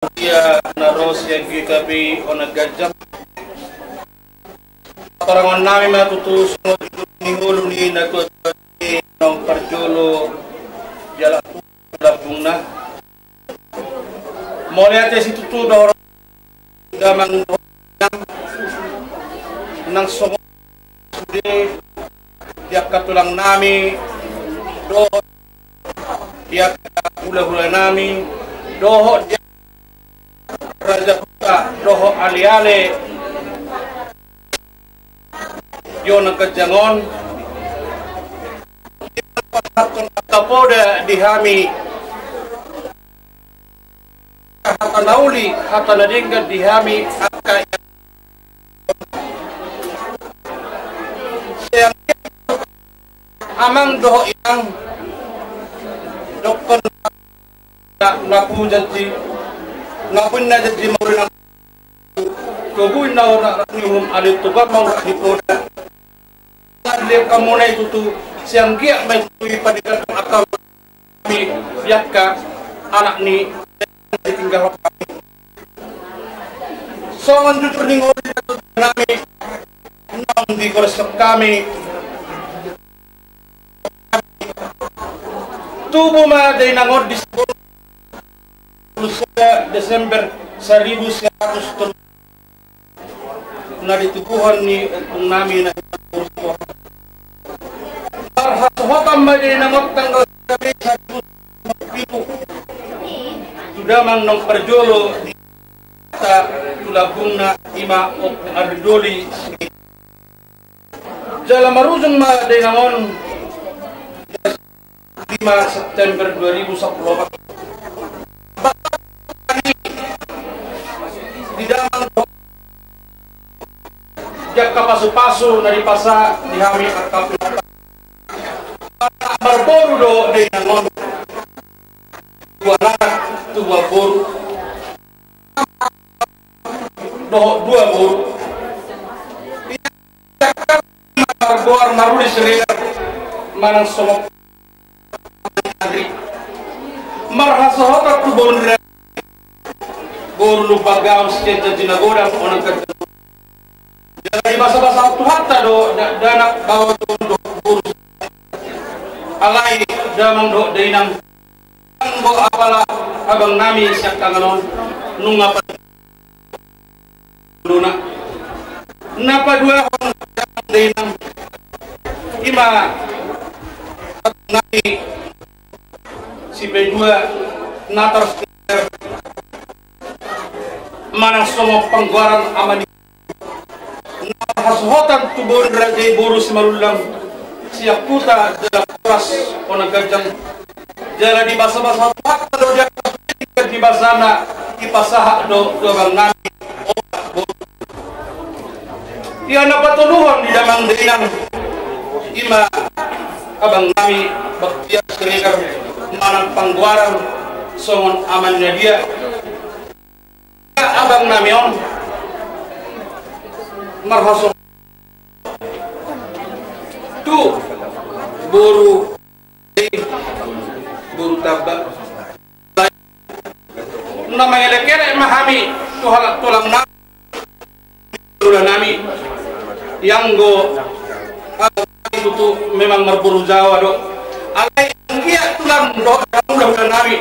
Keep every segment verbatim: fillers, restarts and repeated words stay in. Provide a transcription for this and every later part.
Ia na ro sian G K P I Onan Ganjang. Patorangon nami ma tutu songon jujur ni ngolu ni natuatua i naung parjolo jala tu lambungna. Mauliate situtu dohot damang dohot inang nang songon sude di angka tulang nami dohot di angka hulahula nami dohot di raja huta dohot aleale di Onan Ganjang on. Pasahathon angka poda di hami, hata na uli, hata na denggan di hami angka amang dohot inang. Dokkon na, na pu janji, na pu inna janji mauri nang tubu inna ora ni uhum ale tuba mau ora di poda. Dilehon hamuna i tutu, sian giat ma i tutu i padegathon angka nami di angka anak ni ditinggalhon hami. Songon jujur ni ngolu ni natuatua nami naung digorishon hami. Tubu ma dainang on di Sibolon, Desember saribu sia ratus tolu na ditubuhon ni ompung nami na marhasohotan ma dainang on tanggal sada Mei saribu sia ratus tolu tu damang naung parjolo di hata tu lambungna, ima Ompu Ari Doli. Jala marujung ma dainang on lima September dua ribu sampulu opat. Di damang di angka pasupasu na dipasahat di hami angka marboru do dainang on. Dua anak, dua boru. Dohot dua boru. Ia margoar Maruli Siregar manang songon Andri. Marhasohotan tu boru ni raja, boru Lumban Gaol sian Janji na Godang Onan Ganjang. Jala dibasabasahon Tuhanta do da-, dakdanak baoa dohot boru. Alai damang dohot dainang, anggo apala abang nami siangkangan on nunga pa-, dona. Na paduahon damang dainang, ima abang nami si P dua na tar manang songon panggoaran ama ni na marhasohotan tu boru ni raja i boru Simanullang sian huta jala Horas Onan Ganjang. Jala dibasabasahon Tuhanta do di angka sude di basana, dipasahat do tu abang nami opat boru. Ia na patoluhon di damang dainang, ima abang nami Baktiar Siregar manang panggoaran songon ama ni nadia. Abang nami on marhasohotan tu boru, boru Tamba. Na mangelekelek ma hami tu halak tulang nami, tulang nami. Ianggo, ah, itu tu memang marboru Jawa do. Alai anggiat tulang dohot hulahula nami,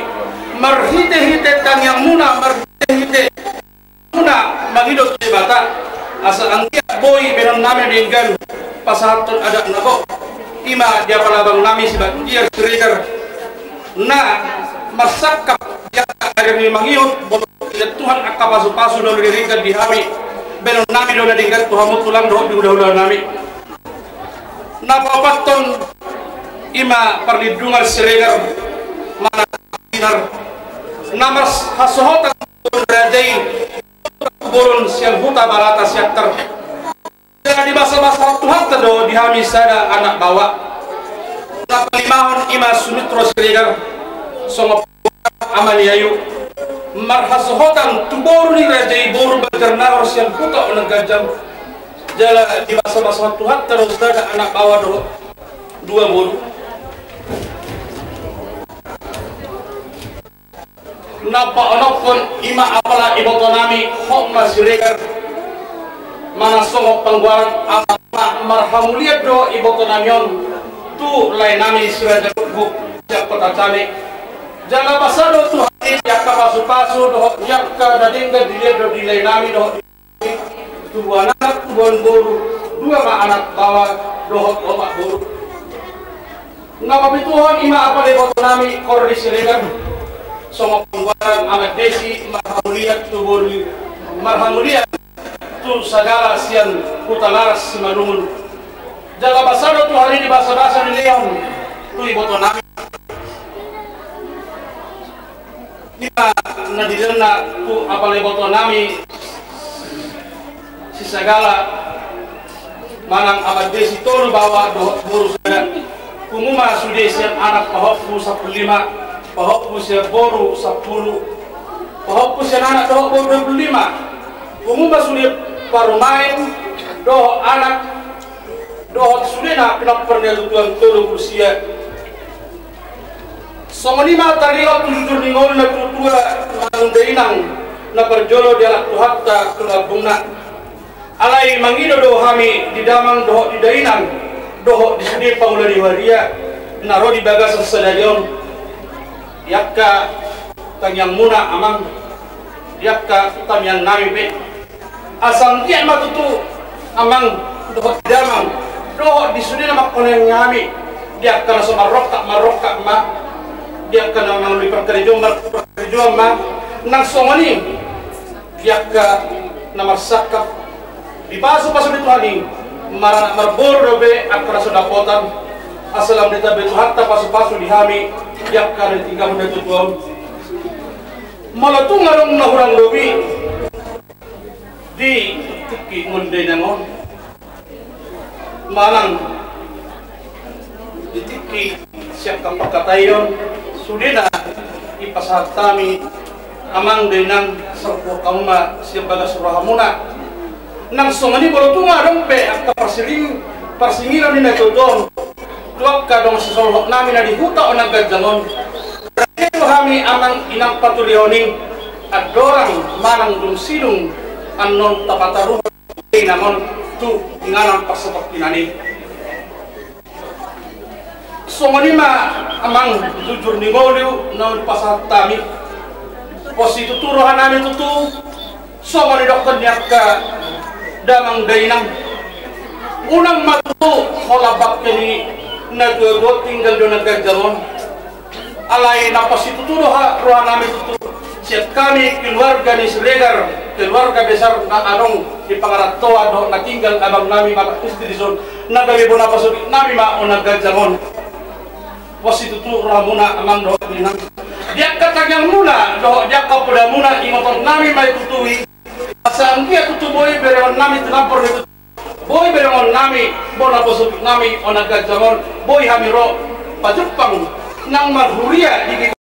marhitehite tangiangmuna, marhitehite muna mangido tu Debata, asa anggiat boi bahenon nami denggan pasahathon adat na gok. Ima di apala abang nami si Baktiar Siregar na marsangkap di angka ari ni mangihut, molo diida Tuhan angka pasupasu na uli ni denggan di hami, bahenon nami do na denggan tu hamu tulang dohot di hulahula nami. Na paopathon ima Parlindungan Siregar manang Sinar, na marhasohotan boru ni raja i, boru sian huta Balata Siantar. Jala dibasabasahon Tuhanta do di hami sada anak baoa. Na palimahon ima Sumitro Siregar songon ama ni Ayu, marhasohotan tu boru ni raja i boru Banjarnahor sian huta Onan Ganjang. Jala dibasabasahon Tuhanta do sada anak baoa dohot dua boru. Na paonomhon i ma apala ibotonami, hot ma Siregar, manang songon panggoaran, ala marhamulian do ibotonami on tu laenami si Raja Guguk sian Kota Came. Jala basa do tu hami di angka pasupasu dohot di angka na denggan dilehon do di laenami dohot di tubuan anak, tubuan boru, dua ma anak baoa dohot opat boru. Na papituhon i ma apala ibotonami Kornel Siregar, songon panggoaran Amak Desi, marhamulian tu boru, marhamulian tu sagala sian Hutalaras Simalungun. Jala basa do tu hami di basabasa dilehon tu ibotonami. I ma na dilehonna tu apala ibotonami si Sagala manang Amak Desi, tolu baoa dohot boru sada. Pungu ma sude sian anak pahompu sampulu lima, pahompu sian boru sampulu, pahompu sian anak dohot boru dua pulu lima. Pungu ma sude parumaen dohot anak dohot sude na pinompar ni hatutuan tolu pulu sia. Songon i ma taringot tu jujur ni ngolu natuatua manang dainang na parjolo dialap Tuhanta tu lambungna. Alai mangido do hami di damang dohot di dainang dohot di sude pangula ni huria na ro di bagasan sadari on, di angka tangiangmuna amang, di angka tangiangnami pe. Asa anggiat ma tutu amang dohot damang dohot di sude na mangkonehi hami, di angka na so marrongkap, marrongkap ma, di angka na mangoloi parkarejoan, mar-, parkarejoan ma, nang songon i di angka na marsangkap. Dipasupasu ni Tuhan i maranak marboru dope angka na so dapotan. Asa lam ditambai Tuhanta pasupasu di hami di angka na tinggalhon natuatua on. Molo tung adong na hurang lobi di tingki ngolu dainang on manang di tingki sian angka pangkataion, sudena dipasahat hami amang dainang, sahat tu hamu ma sian bagas rohamuna. Nang songon i molo tung adong pe angka parsiring-, parsingiran ni natuatua on tu angka dongan sisolhotnami na di huta Onan Ganjang on, rade do hami amang inang patulihon i andorang manang dung sidung annon tapataruhon dainang on tu inganan parsatongkinan i. Songon i ma amang jujur ni ngolu na dipasahat hami. Pos situtu rohanami tutu songon didokkon ni angka damang dainang, unang ma tutu holan bangke ni natuatua tinggal di Onan Ganjang on. Alai na pos situtu do ha-, rohanami tutu sian hami keluarga ni Siregar, keluarga besar na adong di Pangarantoan dohot na tinggal abangnami Amak Desi dison, na gabe bona pasogitnami ma Onan Ganjang on. Pos situtu rohamuna amang dohot dainang. Di angka tangiangmuna dohot di angka podamuna ingotonnami ma i tutu i. Asa anggiat tutu boi berengonnami tinampor ni tutu. Boi berengonnami bona pasogitnami Onan Ganjang on, boi hami ro pajumpang nang marhuria di